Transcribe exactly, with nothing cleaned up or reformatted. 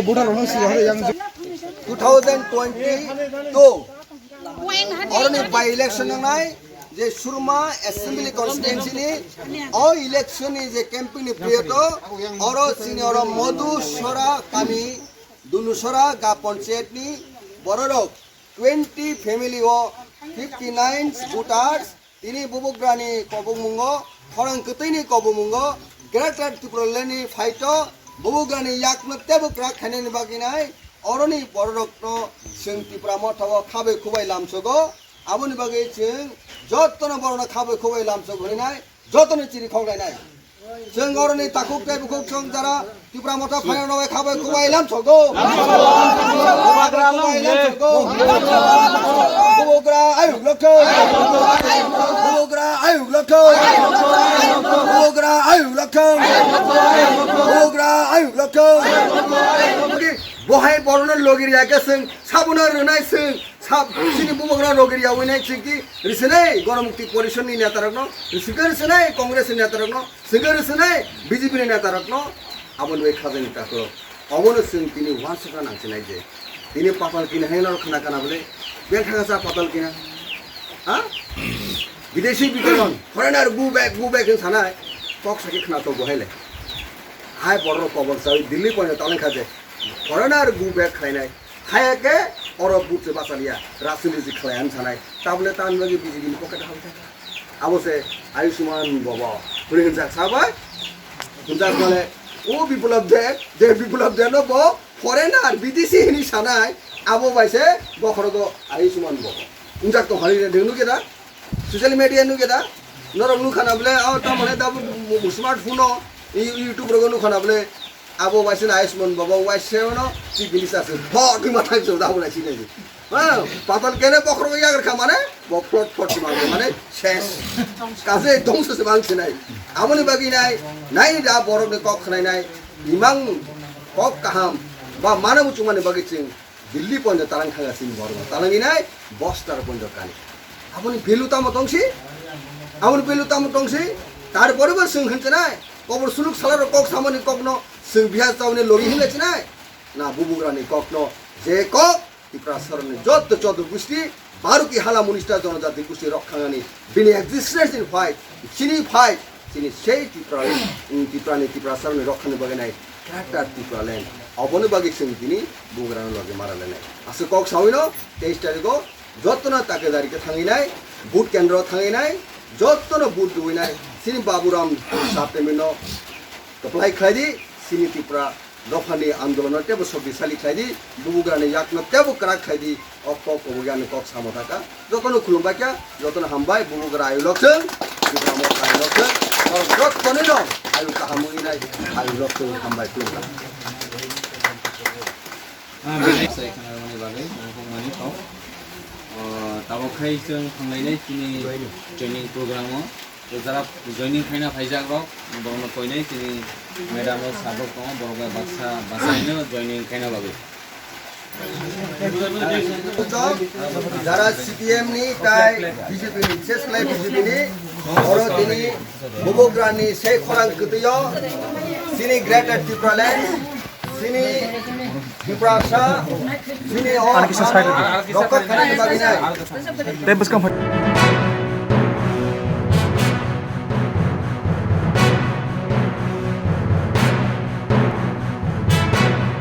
Voter rokno swi horo yang. Two thousand twenty-two oroni by election nangnai je Surma Assembly Constituency ni o election ni je campaign ni priyoto oro chini oro Madhusora kami Dunusora ga panchayat ni bororok twenty family o fifty nine voters tini bubugrani kobongmungo khorang kwtwini kobongmungo Greater Tipraland ni phaito bubugrani yakno tebo kwrak khainani bagwi nai oroni bororokno chwng Tipra Motha o khabai khubai lamsogo. Aboni bagwi chwng jotono borokno khabai khubai lamsok hwnwi nai jotono chiri khoklainai. Chwng oroni takhuk tei bukhuk chwng jara Tipra Motha phairokno bai khabai khubai lamsogo. Khubai lamsogo. Bubugra ayuk lokthong. Bubugra ayuk lokthong. Bubugra ayuk lokthong. Bubugra ayuk lokthong. Bohai borokno logi riya khe chwng sabuno rwnai chwng. Sab chini bubagra rogiri yawi nai chiki risinai Ganamukti Porishad ni neta rokno, risike risinai Congress ni neta rokno, sike risinai B J P ni neta rokno, aboni bai khajani takhuk. Obono chwng tini uansukna nangsinai je tini patal kina hai norok khna kana bole, beng thangsa patal kina. Ha? Bidesi bitoron, foreigner go back, go back hin sanai, kok saki khna to bohele. Hai borok kobor sawi Delhi poino taleng khaje. Foreigner go back khlainai. Haya khe oro butse bachaliya, rajniti khlai ani sanai. Tabole tan bagwi B J P ni pocket hal thaka. Abo se Ayushman Bhava, hwnwi hwnjak sabai. Hwnjak male, o Biplab Deb, je Biplab Deb no bo foreigner, bidesi hini sanai, abo bai se bokhorogo Ayushman Bhava. Hwnjak tong hali de nukhe da? Social media nukhe da? Norok nukha na bole, o tamone da bu, bu, bu smartphone o, i-, YouTube rogo nukha na bole, abo waisa na Ayushman Bhava waisa no, chief minister se, pho, twi ma thang se, da bo lai sinai. Ha, patal kene bokhro yagar kha mane, bo plot plot se mane, mane, ses. Kaje dongso se bang sinai. Aboni bagwi nai, nai da borok ni kok khnai nai, imang kok kaham, ba mana muchung mani bagwi chwng Delhi pondo talang thanga sini borok. Talang inai bostar pondo kani. Aboni belu tamo tongsi? Aboni belu tamo tongsi? Tarpore bo sung hintenai. Kobor suluk salarok kok samani kokno sung biha chauni logi hinle chinai. Na bubugrani kokno je kok Tiprasaroni jotto chodo gusti baruki hala munista jonojati gusti rok thangani bini existence in fight, chini fight, chini sei Tipra, Tiprani Tiprasaroni rok thani bagai nai. Greater Tipraland. Oboni bagwi chwng tini bugrano logi mara lenai. Aswk kok sawino teis tarikgo jottono takedari khe thangwi nai, vote kendro thangwi nai, jottono vote duwi nai. Chini Baburam Saptemino kwplai khlai di, chini Tripura dophani andolono tebo shoktisali khlai di, bubugrani yakno tebo kwrak khlai di. O kok obo ani kok samo thaka. Jotono khulumbai kha, jotono hambai, bubugra ayuk lokchwng, bubugra mo ayuk lokchwng, norok jotono no ayuk kaham wngwi nai, ayuk lokchwng hambai khulumkha. Ah, belai sai khna rwmani bagwi nangkukmani kok. O, tabuk khai chwng thanglainai chini training program o. Jara joining khaina phaijak rok, borokno koinai chini madam rok sir rok tongo, borok bai baksa basaino joining khaina bagwi. Jara C P M ni tai B J P ni, ses khlai B J P ni, oro tini bubugrani sei khorang kwtwio, chini Greater Tipraland, chini Tiprasa, chini o Ani kisa side rokha khanani bagwi nai. Tei bwskang phai.